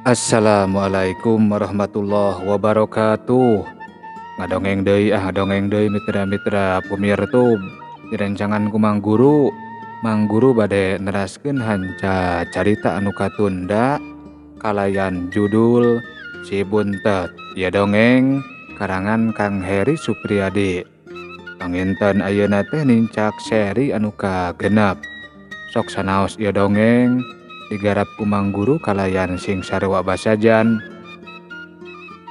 Assalamualaikum warahmatullahi wabarakatuh. Ngadongeng deui ah, ngadongeng deui mitra-mitra pemirtub. Direncangan ku Mang Guru. Mang Guru bade neraskeun hanca carita anu katunda kalayan judul Si Buntet. Ieu dongeng karangan Kang Heri Supriyadi. Panginten ayeuna teh nincak seri anu kagenep. Sok sanaos ieu dongeng digarap ku Mang Guru kalayan sing sarua basajan.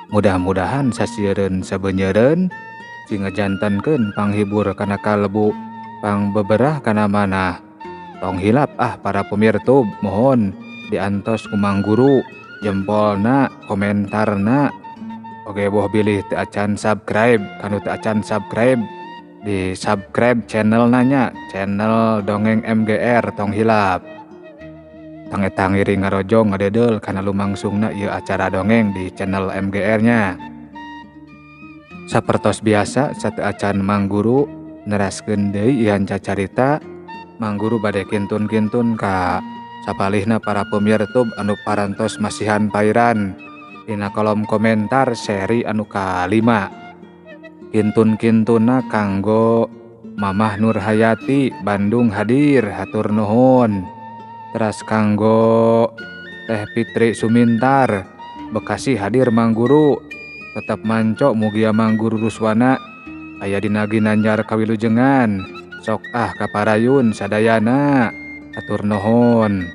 Mudah-mudahan sasiereun sabeunyereun sing ngajantenkeun panghibur kana kalbu, pangbeberah kana manah. Tong hilap ah para pemirtub, mohon diantos ku Mang Guru jempolna, komentarna. Oge boh bilih teu acan subscribe, kanu teu acan subscribe di subscribe channel nanya, channel Dongeng MGR tong hilap. Tang ngiring ngarojong ngadedel kana lumangsungna ieu acara dongeng di channel MGR nya. Sapertos biasa sateu acan Mang Guru neraskeun deui ieu hanca carita, Mang Guru bade kintun-kintun ka sapalihna para pemirtub anu parantos masihan pairan dina kolom komentar seri anu kalima. Kintun-kintuna kanggo Mamah Nurhayati Bandung hadir hatur nuhun. Teras kanggo Teh Fitri Sumintar Bekasi hadir Mang Guru. Tetap manco mugia Mang Guru Ruswana aya dina ginanjar kawilujengan. Sok ah kaparayun sadayana hatur nuhun.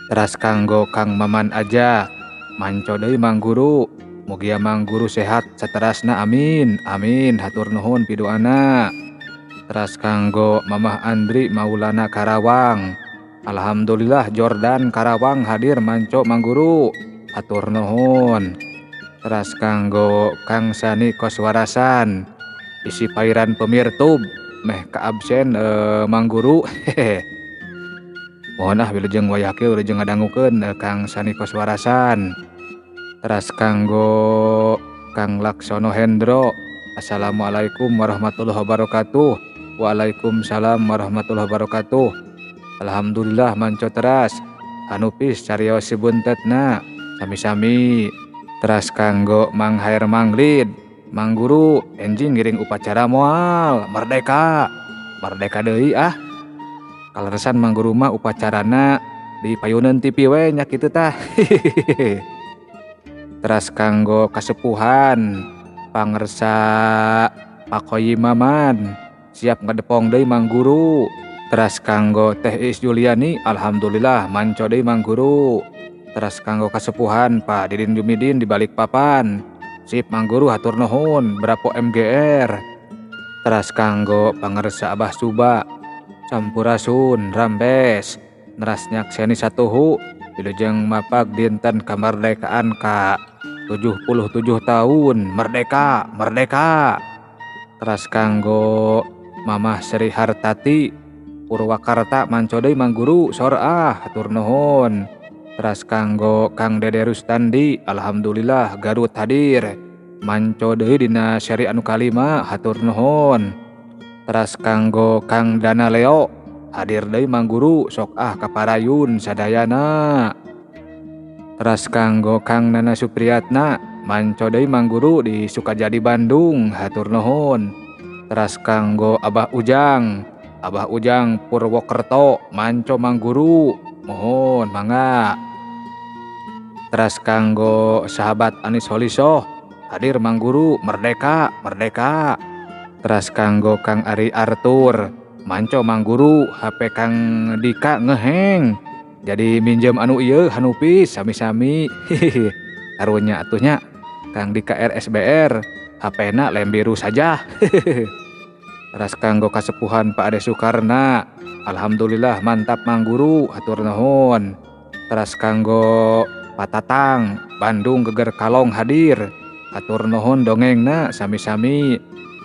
Teras kanggo Kang Maman aja manco deui Mang Guru. Mugia Mang Guru sehat saterasna, amin amin hatur nuhun piduana. Teras kanggo Mamah Andri Maulana Karawang, alhamdulillah Jordan Karawang hadir manco Mang Guru hatur nuhun. Teras kanggo Kang Sani Koswarasan isi pairan pemirtub meh kaabsen Mang Guru. Mohon ah wilujeng wayah kieu wilujeng ngadangukeun Kang Sani Koswarasan. Teras kanggo Kang Laksono Hendro, assalamualaikum warahmatullahi wabarakatuh. Waalaikumsalam warahmatullahi wabarakatuh. Alhamdulillah manco teras hanupis carios si buntetna sami-sami. Teras kanggo Mang Hair Manglid, Mang Guru enjing ngiring upacara moal merdeka merdeka deui ah. Kaleresan Mang Guru mah upacarana di payuneun TV we nya kitu tah. Teras kanggo kasepuhan pangersa Pakoyi Maman siap ngedepong deui Mang Guru. Teras kanggo Teh Is Juliani, alhamdulillah manco deui Mang Guru. Teras kanggo kasepuhan Pak Didin Jumidin di Balikpapan, sip Mang Guru hatur nuhun berapo MGR. Teras kanggo pangersa Abah Suba Sampurasun Rambes neras nyakseni satuhu wilujeng mapag dinten kemerdekaan ka 77 tahun merdeka merdeka. Teras kanggo Mamah Sri Hartati Purwakarta manco deui Mang Guru sor ah hatur nuhun. Teras kanggo Kang Dede Rustandi, alhamdulillah Garut hadir manco deui dina seri anu kalima hatur nuhun. Teras kanggo Kang Dana Leo hadir deui Mang Guru sok ah kaparayun sadayana. Teras kanggo Kang Nana Supriyatna manco deui Mang Guru di Sukajadi Bandung hatur nuhun. Teras kanggo Abah Ujang, Abah Ujang Purwokerto manco Mang Guru mohon mangga. Teras kanggo sahabat Anis Holisoh hadir Mang Guru merdeka merdeka. Teras kanggo Kang Ari Arthur manco Mang Guru HP Kang Dika ngeheng jadi minjem anu ieu hanupis sami-sami. Hihihi karunya atuh nya Kang Dika RSBR HP na lem biru saja. Teras kanggo kasepuhan Pak Ade Sukarna, alhamdulillah mantap Mang Guru hatur nuhun. Teras kanggo Patatang Bandung Geger Kalong hadir hatur nuhun dongengna sami-sami.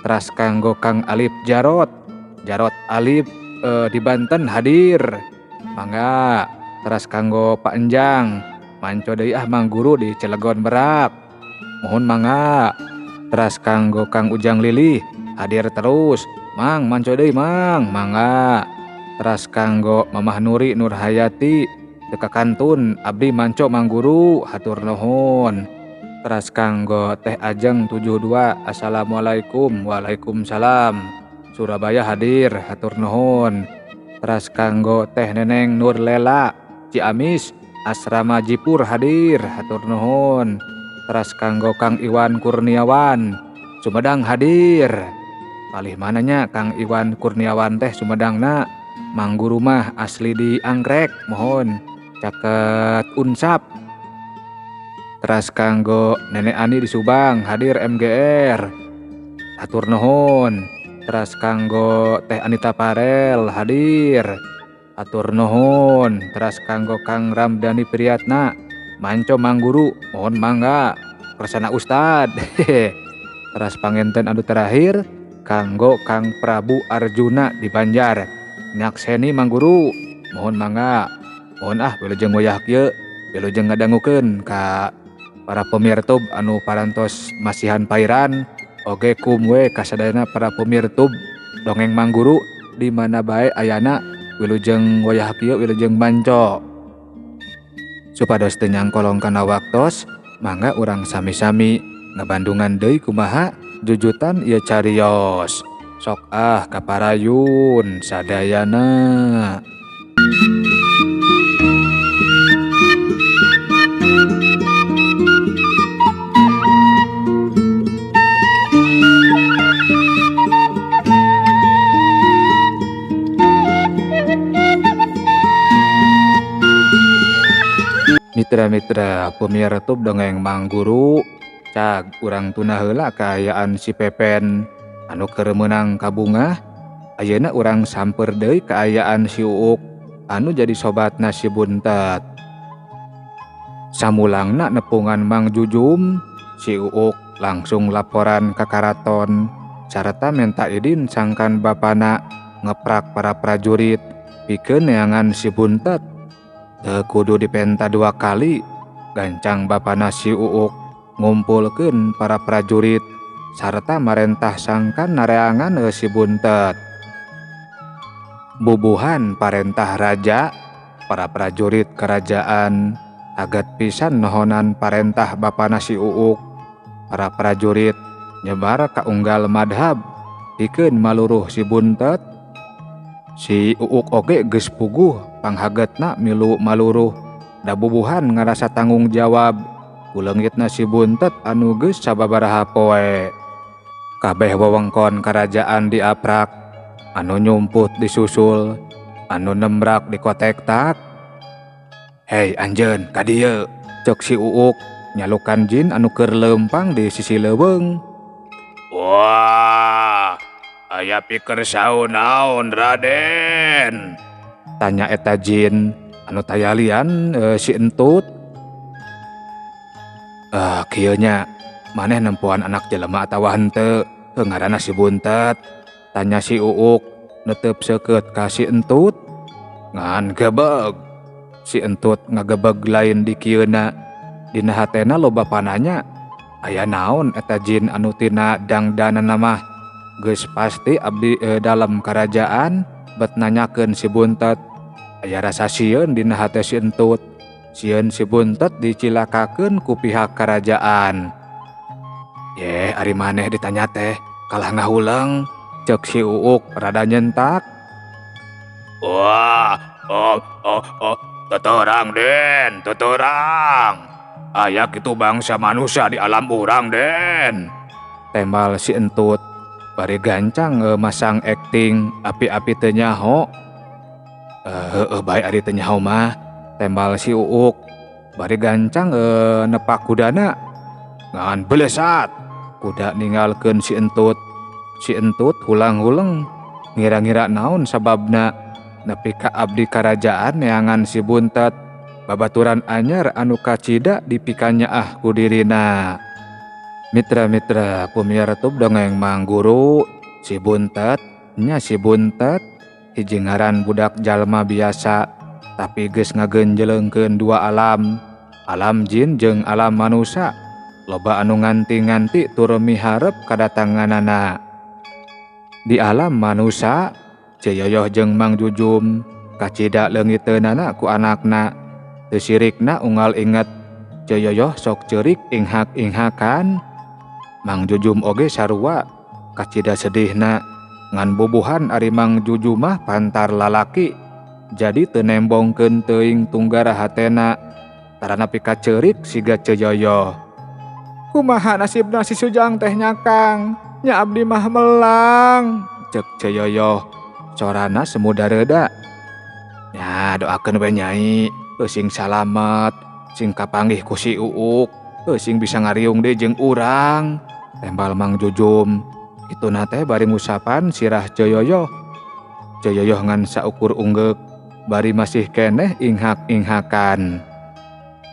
Teras kanggo Kang Alif Jarot, Jarot Alif di Banten hadir mangga. Teras kanggo Pak Enjang manco deui ah Mang Guru di Cilegon Merak mohon mangga. Teras kanggo Kang Ujang Lilih hadir terus Mang manco deui Mang mangga. Teras kanggo Mamah Nuri Nurhayati Teu kakantun abdi manco Mang Guru hatur nuhun. Teras kanggo Teh Ajeng 72 assalamualaikum waalaikumsalam. Surabaya hadir hatur nuhun. Teras kanggo Teh Neneng Nurlela Ciamis Asrama Jipur hadir hatur nuhun. Teras kanggo Kang Iwan Kurniawan Sumedang hadir. Palih mananya Kang Iwan Kurniawan teh Sumedangna Mang Guru mah asli di Anggrek mohon caket Unsap. Teras kanggo Nenek Ani di Subang hadir MGR hatur nuhun. Teras kanggo Teh Anita Parel hadir hatur nuhun. Teras kanggo Kang Ramdhani Priyatna manco Mang Guru mohon mangga kersana Ustad. Teras pangenten anu terakhir kanggo Kang Prabu Arjuna di Banjar nyakseni Mang Guru mohon mangga. Mohon ah wilujeng wayah kieu wilujeng ngadangukeun ka para pemirtub anu parantos masihan pairan oge kum we kasadayana para pemirtub dongeng Mang Guru di mana bae ayana wilujeng wayah kieu wilujeng manco. Supados teu nyangkolong kana waktos mangga urang sami-sami ngabandungan deui kumaha jujutan ieu carios. Sok ah kaparayun sadayana. Mitra-mitra pemirsa dongeng Mang Guru, cag urang tuna heula kaayaan si Pepen anu keur meunang kabungah. Ayeuna urang samper deui kaayaan si Uuk anu jadi sobatna si Buntet. Samulangna nepungan Mang Jujum, si Uuk langsung laporan ka karaton sarta minta idin sangkan bapana ngeprak para prajurit pikeun neangan si Buntet. Teu kudu dipenta dua kali, gancang bapana si Uuk ngumpulkeun para prajurit sarta marentah sangkan nareangan si Buntet. Bubuhan parentah raja, para prajurit kerajaan agat pisan nohonan parentah bapana si Uuk. Para prajurit nyebar ka unggal madhab pikeun maluruh si Buntet. Si Uuk oge geus puguh panghagetna milu maluruh, da bubuhan ngarasa tanggung jawab kuleungitna si Buntet anu geus sababaraha poe. Kabeh wewengkon karajaan diaprak, anu nyumput disusul, anu nembrak dikotektak. Hei anjeun ka dieu, ceuk si Uuk nyalukan jin anu keur leumpang di sisi leuweung. Wah, aya piker saun naon Raden? Tanya eta jin anu tayalian si Entut. Kieu nya maneh nempoan anak jelema atawa henteu ngaranna si Buntet? Tanya si Uuk netep seukeut ka si Entut. Ngan gebeg. Si Entut ngagebeg lain di kieuna. Dina hatena loba pananya, aya naon eta jin anu tina dangdanana mah? Geus pasti abdi dalam kerajaan bet nanyakeun si Buntet. Aya rasa sieun dina hate si Entut. Sieun si Buntet dicilakakeun ku pihak kerajaan. Yeh, ari maneh ditanya teh kalah ngahuleng, ceuk si Uuk rada nyentak. Wah, oh, oh, oh, teterang Den, teterang. Aya kitu bangsa manusia di alam urang Den. Tembal si Entut bari gancang masang akting api-api teu nyaho. Heueuh bae ari teu nyaho mah, tembal si Uuk bari gancang nepak kudana. Ngan belesat kuda ninggalkeun si Entut. Si Entut hulang-huleng ngira-ngira naon sababna nepi ka abdi karajaan neangan si Buntet. Babaturan anyar anu kacida dipikanyaah ku dirina. Mitra-mitra pemirsa dongeng Mang Guru, si Buntet nya si Buntet hiji ngaran budak jalma biasa tapi geus ngagenjeleungkeun dua alam, alam jin jeung alam manusia. Loba anu nganti-nganti tur miharep kadatanganana. Di alam manusia, Ceyoyoh jeung Mang Jujum kacida leungiteunana ku anakna. Teu sirikna unggal inget Ceu Yoyoh sok ceurik inghak-inghakan. Mang Jujum oge sarua kacida sedihna ngan bubuhan ari Mang Jujum mah pantar lalaki jadi teu nembongkeun teuing tunggara hatena tara nepi ka ceurik siga Ceu Yoyoh. Kumaha nasibna si Sujang teh nya Kang? Nya abdi mah melang, cek Ceu Yoyoh. Sorana semu dareuda. Nya doakeun we Nyai, sing salamet, sing kapanggih ku si Uuk, sing bisa ngariung deui jeung urang, tembal Mang Jujum. Kituna teh bari ngusapan sirah Ceu Yoyoh. Ceu Yoyoh ngan saukur unggeuk, bari masih keneh inghak-inghakan.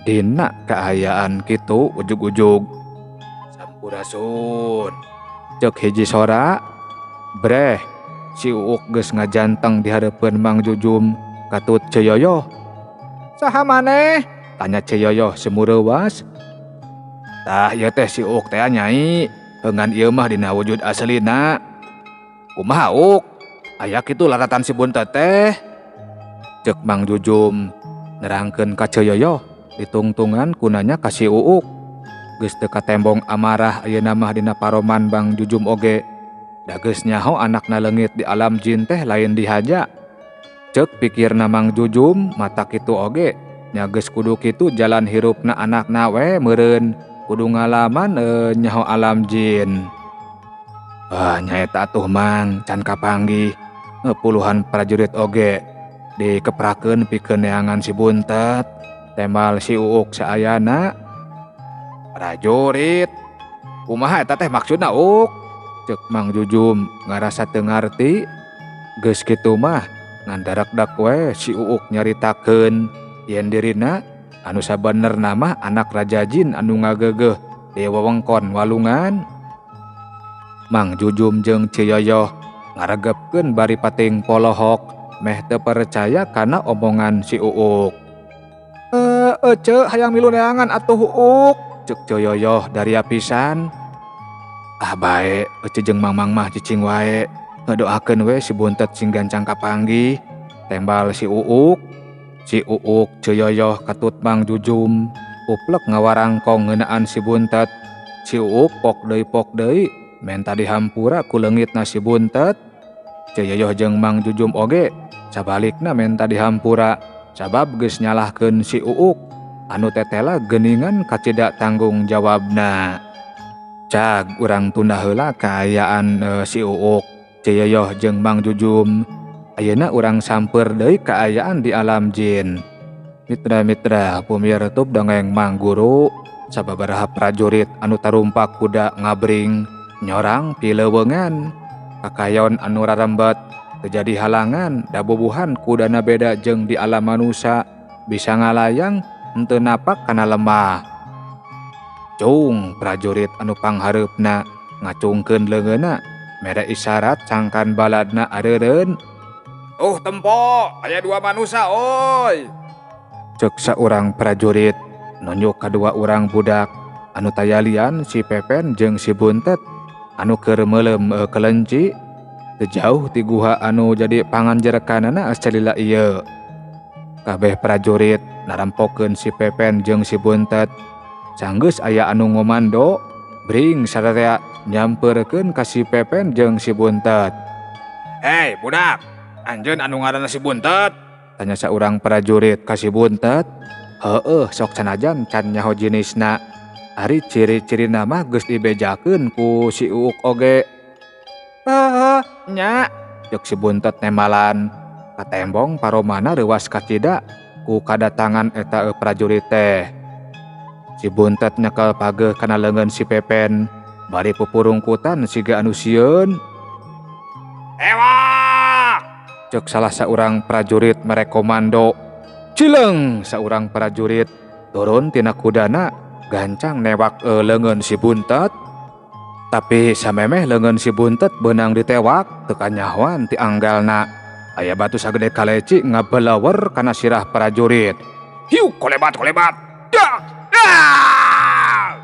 Dina kaayaan kitu ujug-ujug. Sampurasun. Cek hiji sora, breh, si Uuk geus ngajanteng di hareupeun Mang Jujum katut Ceu Yoyoh. Saha maneh? Tanya Ceu Yoyoh semureuwas. Tah ieu teh si Uuk teh Nyai, ngan ieu mah dina wujud aslina. Kumaha Uuk? Aya kitu laratan si Buntet teh? Cek Mang Jujum nerangkeun ka Ceu Yoyoh ditungtungan kunanya ka si Uuk. Geus teu katembong amarah ayeuna mah dina paroman Bang Jujum oge. Da geus nyaho anakna leungit di alam jin teh lain dihaja. Cek pikirna Mang Jujum mata kitu oge nya geus kudu kitu jalan hirupna anakna we meureun kudu ngalaman nyaho alam jin. Ah nyaeta atuh Mang can kapanggih puluhan prajurit oge dikeprakeun pikeun neangan si Buntet tembal si Uuk saayana. Prajurit kumaha eta teh maksudna Uuk? Cek Mang Jujum ngarasa teu ngarti. Geus kitu mah ngan darakdak we si Uuk nyaritakeun yen dirina anu sabenerna mah anak raja jin anu ngageugeuh di wewengkon walungan. Mang Jujum jeung Ceu Yoyoh ngaregepkeun bari pating polohok meh teu percaya kana omongan si Uuk. Ceu hayang milu neangan atuh Uuk, cek Ceu Yoyoh daria pisan. Ah bae, ece jeung Mamang mah cicing wae, ngedoakeun we si Buntet sing gancang kapanggih, tembal si Uuk. Si Uuk Ceu Yoyoh katut Mang Jujum uplek ngawarangkong ngeunaan si Buntet. Si Uuk pok deui menta dihampura ku leungitna si Buntet. Ceu Yoyoh jeung Mang Jujum oge sabalikna menta dihampura sabab geus nyalahkeun si Uuk anu tetela geuningan kacida tanggung jawabna. Cag urang tunda heula kaayaan si Uuk, Ceu Yoyoh jeung Mang Jujum. Ayeuna urang samper deui kaayaan di alam jin. Mitra-mitra pumirtub dongeng Mang Guru, sababaraha prajurit anu tarumpak kuda ngabring nyorang pileuweungan. Kakayon anu rarembet terjadi halangan da bubuhan kudana beda jeung di alam manusa bisa ngalayang henteu napak kana lemah. Cung prajurit anu panghareupna ngacungkeun leungeunna mere isyarat sangkan baladna areureun. Oh tempo, aya dua manusa oi. Cek saurang prajurit nunjuk kadua urang budak anu tayalian si Pepen jeung si Buntet anu keur meuleum kelenci teu jauh ti guha anu jadi panganjerekanana salila ieu. Kabeh prajurit narampokeun si Pepen jeung si Buntet. Sanggeus aya anu ngomando bring sararea nyamperkeun ka si Pepen jeung si Buntet. Hei budak, anjeun anu ngaranna si Buntet? Tanya saurang prajurit ka si Buntet. Heueuh sok sanajan can nyaho jinisna. Ari ciri-cirina mah geus dibejakeun ku si Uuk oge. Heuh nya, ceuk si Buntet nemalan. Katembong paromana reuwas kacida ku kadatangan eta prajurit teh. Si Buntet nyekel pageuh kana leungeun si Pepen bari pupurungkutan siga anu sieun. Ewak! Cek salah saurang prajurit mere komando. Cileng saurang prajurit turun tina kudana gancang newak leungeun si Buntet. Tapi samemeh leungeun si Buntet beunang ditewak teu kanyahoan ti anggalna. Aya batu sagede kaleci ngabelawer kana sirah prajurit. Hiu kolebat kolebat. Dak! Dak!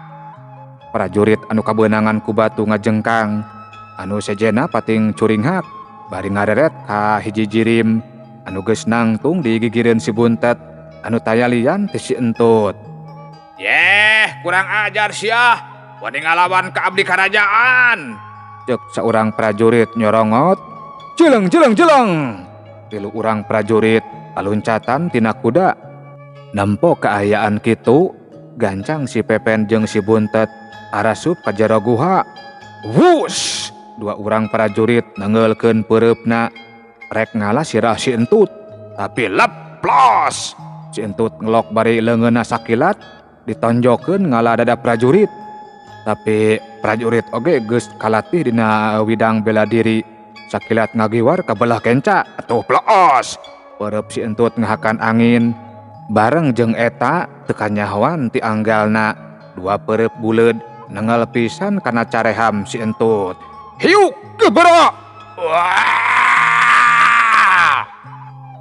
Prajurit anu kabeunangan ku batu ngajengkang. Anu sejena pating curinghak bari ngareret ka hiji jirim anu geus nangtung digigireun si Buntet anu tayalian ti si Entut. Yeh, kurang ajar sia, wani ngalawan ka abdi karajaan. Cek saurang prajurit nyorongot. Jeleng jeleng jeleng. Tilu urang prajurit paluncatan tina kuda. Nempo kaayaan kitu, gancang si Pepen jeung si Buntet arasup ka jero guha. Wush! Dua urang prajurit nengeulkeun peureupna rek ngala sirah si Entut, tapi leplos. Si Entut ngelok bari leungeunna sakilat ditonjokeun ngala dada prajurit. Tapi prajurit oge geus kalatih dina widang bela diri. Sakilat ngagiwar kabelah kenca atuh ploos. Peureub si Entut ngahakan angin. Bareng jeung eta teu kanyahoan ti anggalna dua peureub buleud nengel pisan kana careham si Entut. Hiuk gebera. Wah!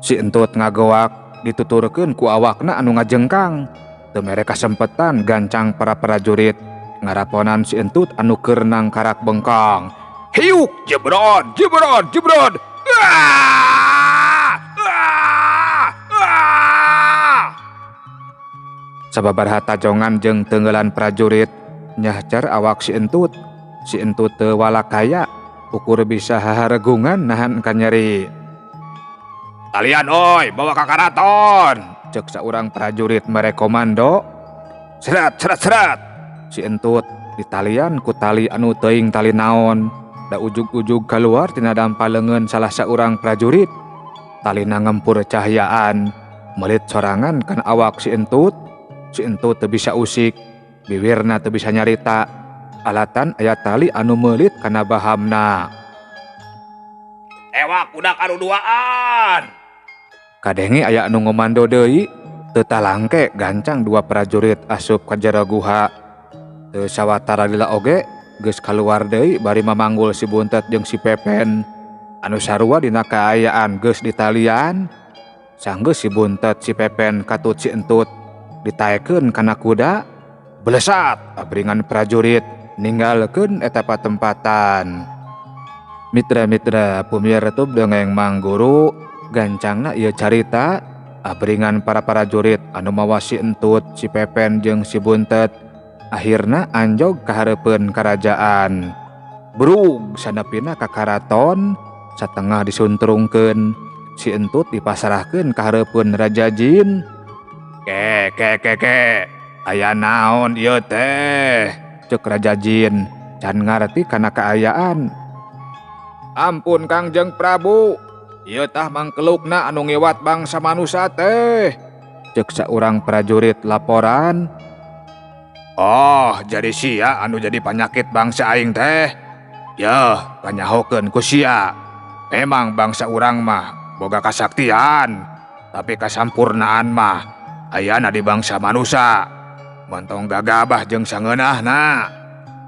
Si Entut ngagoak dituturkeun ku awakna anu ngajengkang. Teu mere kasempetan gancang para prajurit ngaraponan si Entut anu keur nangkarak bengkong. Hiuk jebron jebron jebron. Ah! Ah! Ah! Sababaraha tajongan jeung teungeulan prajurit nyahcar awak si Entut. Si Entut teu walakaya ukur bisa haharegungan nahan kanyeri. Talian oi, bawa ka karaton. Cek saurang prajurit mere komando. Seret seret seret. Si Entut ditalian ku tali anu teuing tali naon. Da ujug-ujug kaluar tina dampa leungeun salah saurang prajurit. Talina ngempur cahyaan, melit sorangan kana awak si Entut. Si Entut teu bisa usik, biwirna teu bisa nyarita. Alatan aya tali anu meulit kana bahamna. Ewak budak anu duaan. Kadenge aya anu ngomando deui, teu talangke gancang dua prajurit asup ka jero guha. Teu sawatara lila oge geus kaluar deui bari mamanggul si Buntet jeung si Pepen. Anu sarua dina kaayaan geus ditalian. Sanggeus si Buntet si Pepen katut si Entut ditaekeun kana kuda. Belesat abringan prajurit ninggalkeun eta patempatan. Mitra-mitra pumiartub dongeng Mang Guru, gancangna ieu carita abringan para prajurit anu mawa si Entut, si Pepen jeung si Buntet akhirna anjog ka hareupeun karajaan. Brug sanepina ka karaton satengah disuntrungkeun, si Entut dipasrahkeun ka hareupeun Raja Jin. Ke ke ke ke, aya naon ieu teh? Cek Raja Jin can ngarti kana kaayaan. Ampun Kangjeng Prabu, ieu tah mangkelukna anu ngiwat bangsa manusia teh. Cek saurang prajurit laporan. Oh, jadi sia anu jadi panyakit bangsa aing teh. Yeuh, kanyahokeun ku sia. Memang bangsa urang mah boga kasaktian, tapi kasampurnaan mah ayana di bangsa manusia. Montong gagabah jeung sangeunahna.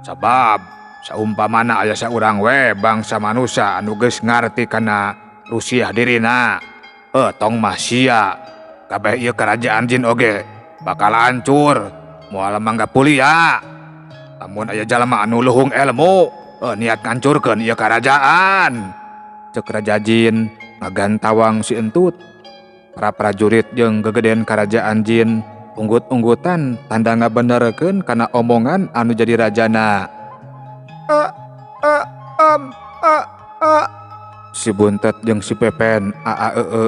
Sabab saumpamana aya saurang we bangsa manusia anu geus ngarti kana rusiah dirina. Tong mah sia. Kabeh ieu kerajaan jin oge bakal hancur, moal mangga pulia. Lamun aya jalma anu luhung ilmu, niat ngancurkeun ieu karajaan. Cek Raja Jin ngagantawang si Entut. Para prajurit jeung gegeden karajaan jin unggut-unggutan tanda ngabenerkeun kana omongan anu jadi rajana. A a am a a. Si Buntet jeung si Pepen a a e e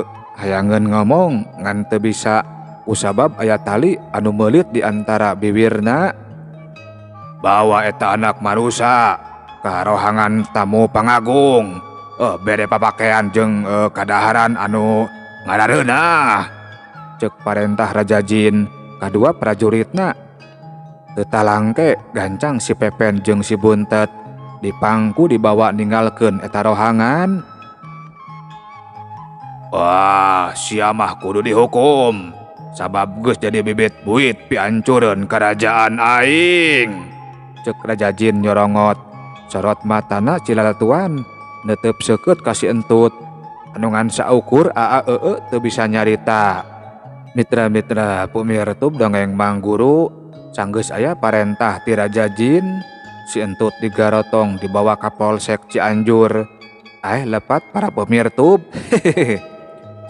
hayangeun ngomong ngan teu bisa kusabab aya tali anu meulit di antara biwirna. Bawa eta anak manusia ka rohangan tamu pangagung. Bere papakean jeung kadaharan anu ngarareunah. Cek parentah Raja Jin kadua prajuritna. Teu talangke gancang si Pepen jeung si Buntet dipangku dibawa ninggalkeun eta rohangan. Wah, sia mah kudu dihukum sabab geus jadi bibit buit piancureun kerajaan aing. Cek Raja Jin nyorongot, sorot matana cilalatuan netep seukeut ka si Entut anu ngan saukur aa ee teu bisa nyarita. Mitra-mitra pumirtub dongeng Mang Guru, sanggeus aya parentah ti Raja Jin, si Entut digarotong dibawa ka Polsek Cianjur. Lepat para pemirtub. Hehehe.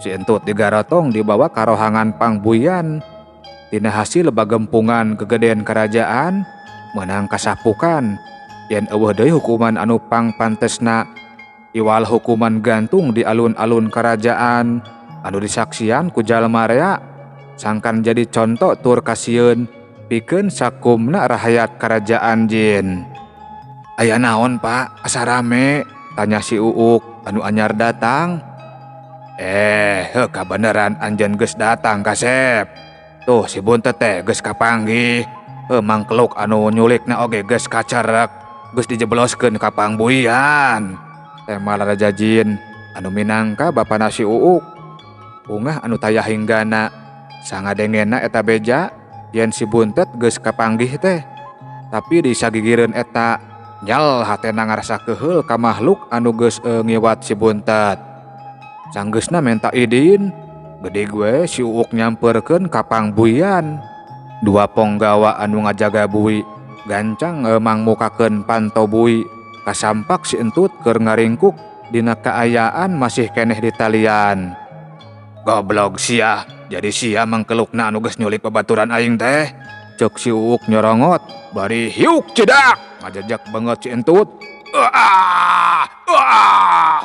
Si Entut digarotong dibawa ka rohangan pangbuian. Tina hasil bagempungan kegedean kerajaan menang kasapukan. Yen eueuh deui hukuman anu pangpantesna iwal hukuman gantung di alun-alun kerajaan anu disaksian ku jalma rea sangkan jadi contoh tur kasieun pikeun sakumna rahayat kerajaan jin. Aya naon Pak, asa rame? Tanya si Uuk anu anyar datang. Heuh kabeneran anjeun geus datang kasep. Tuh si Buntet teh geus kapanggih. Heuh mangkeluk anu nyulikna oge geus kacerek, geus dijebloskeun ka pangbuian. Tema Raja Jin anu minangka bapana si Uuk. Ungah anu taya hinggana sangadengena eta beja yen si Buntet geus kapanggih teh. Tapi di sagigireun eta nyal hatena ngarasa keheul ka makhluk anu geus ngiwat si Buntet. Sanggeusna menta idin, gede gue si Uuk nyamperkeun ka pangbuian. Dua ponggawa anu ngajaga bui gancang mangmukakeun panto bui kasampak si Entut keur ngaringkuk dina kaayaan masih keneh di talian. Goblok sia, jadi sia mangkelukna anu geus nyulik babaturan aing teh. Ceuk si Uuk nyorongot, bari hiuk cedak ngajejek banget si Entut. Ah, ah.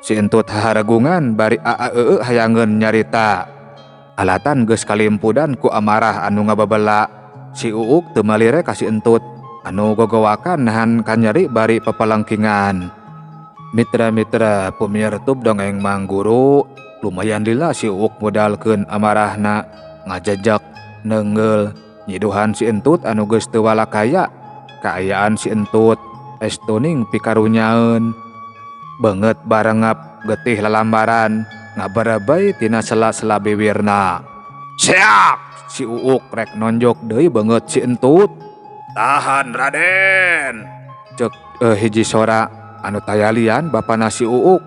Si Entut haregungan bari aa hayangeun nyarita. Alatan geus kalimpudan ku amarah anu ngababela. Si Uuk teu malire ka si Entut anu gogowakan nahan kanyeri bari papalengkingan. Mitra-mitra pemirtub dongeng Mang Guru, lumayan lila si Uuk modalkeun amarahna ngajejek neungeul nyiduhan si Entut anu geus teu walakaya. Kaayaan si Entut estuning pikarunyaeun. Banget barengap getih lalambaran ngabarebay tina sela-sela biwirna. Siap! Si Uuk rek nonjok deui banget si Entut. Tahan Raden! Cek hiji sora anu tayalian bapana si Uuk.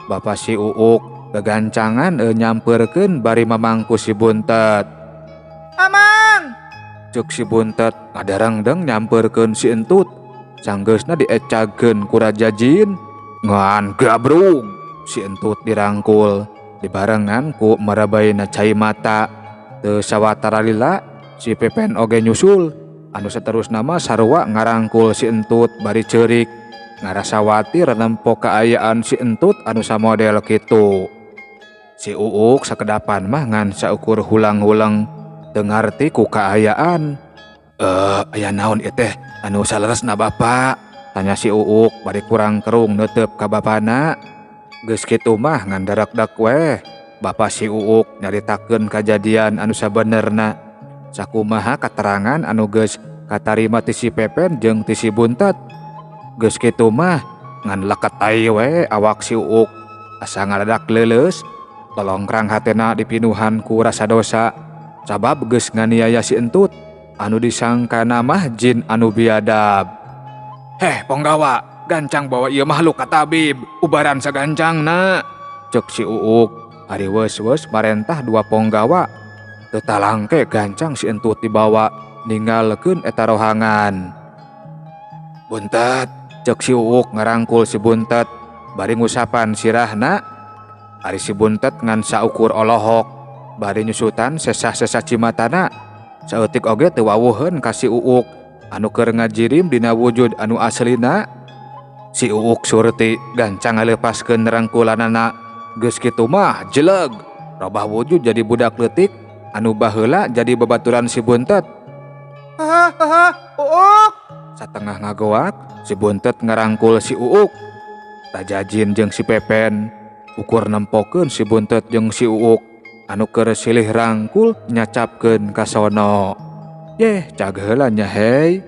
Bapa si Uuk gegancangan nyamperkeun bari mamangku si Buntet. Amang! Cek si Buntet ngadarengdeng nyamperkeun si Entut. Sanggeusna diecagkeun ku Raja Jin. Ngan gabrug si Entut dirangkul dibarengan ku marabaina cai mata. Teu sawatara lila si Pepen oge nyusul anu saterusna mah sarua ngarangkul si Entut bari ceurik ngarasa watir nempo kaayaan si Entut anu samodel kitu. Si Uuk sakedapan mah ngan saukur hulang-hulang teu ngarti ku kaayaan. Aya naon ieu teh anu saleresna Bapak? Tanya si Uuk bari kurang kerung neuteup ka bapana. Geus kitu mah ngan darakdak weh. Bapa si Uuk nyaritakeun kajadian anu sabenerna. Sakumaha katerangan anu geus katarima ti si Pepen jeung ti si Buntet. Geus kitu mah ngan leket ai we awak si Uuk asa ngadadak leuleus. Tolongkrang hatena dipinuhan ku rasa dosa sabab geus nganiaya si Entut anu disangkana mah jin anu biadab. Heh ponggawa, gancang bawa ieu makhluk ka tabib, ubaran sagancangna. Ceuk si Uuk, ari weus-weus marentah dua ponggawa. Teu talangke gancang si Entut dibawa ninggalkeun eta rohangan. Buntet, ceuk si Uuk ngarangkul si Buntet bari ngusapan sirahna. Ari si Buntet ngan saukur olohok bari nyusutan sesah-sesah cimatana. Saeutik oge teu wawuheun ka si Uuk anu keur ngajirim dina wujud anu aslina. Si Uuk surti gancang ngaleupaskeun rangkulanana. Geus kitu mah jeleg robah wujud jadi budak leutik anu baheula jadi babaturan si Buntet. Haha, Uuk. Satengah ngagoak si Buntet ngarangkul si Uuk. Raja Jin jeung si Pepen ukur nempokeun si Buntet jeung si Uuk anu keur silih rangkul nyacapkeun ka sono. Yeh, cag heula nya hei.